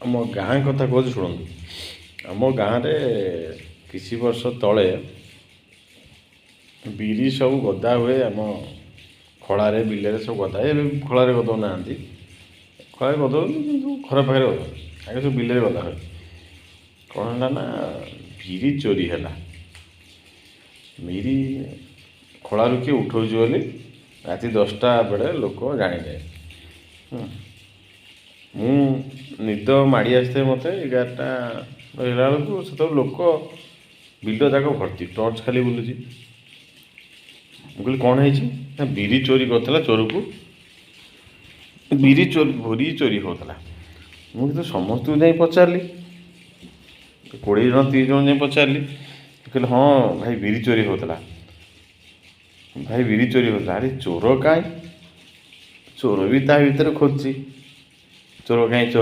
ଆମ ଗାଁ କଥା କହୁଛି ଶୁଣନ୍ତୁ। ଆମ ଗାଁରେ କିଛି ବର୍ଷ ତଳେ ବିରି ସବୁ ଗଦା ହୁଏ ଆମ ଖଳାରେ, ବିଲରେ ସବୁ ଗଦା ହୁଏ। ଏବେ ଖଳାରେ ଗଦାଉ ନାହାନ୍ତି, ଖଳାରେ ଗଦାଉଛନ୍ତି କିନ୍ତୁ ଘର ପାଖରେ ଗଦାଉଛନ୍ତି। ଆଗେ ସବୁ ବିଲରେ ଗଦା ହୁଏ। କ'ଣ ହେଲା ନା, ବିରି ଚୋରି ହେଲା। ବିରି ଖଳାରୁ କିଏ ଉଠଉଛି ବୋଲି ରାତି 10ଟା ବେଳେ ଲୋକ ଜାଣିଲେ। ମୁଁ ନିଦ ମାଡ଼ି ଆସିଥାଏ ମୋତେ 11ଟା ହେଲା ବେଳକୁ। ସେତେବେଳେ ଲୋକ ବିଲ ଯାକ ଭର୍ତ୍ତି, ଟର୍ଚ୍ଚ ଖାଲି ବୁଲୁଛି। ମୁଁ କହିଲି, କ'ଣ ହେଇଛି? ନା, ବିରି ଚୋରି କରିଥିଲା ଚୋରକୁ, ବିରି ଚୋରି, ବିରି ଚୋରି ହେଉଥିଲା। ମୁଁ କିନ୍ତୁ ସମସ୍ତଙ୍କୁ ଯାଇ ପଚାରିଲି, 20 ଜଣ 30 ଜଣ ଯାଇ ପଚାରିଲି। କହିଲେ, ହଁ ଭାଇ, ବିରି ଚୋରି ହେଉଥିଲା, ଭାଇ, ବିରି ଚୋରି ହେଉଥିଲା। ଆରେ ଚୋର କାଇଁ? ଚୋର ବି ତା ଭିତରେ ଖୋଜୁଛି, ଚୋର କାଇଁ? ଚୋର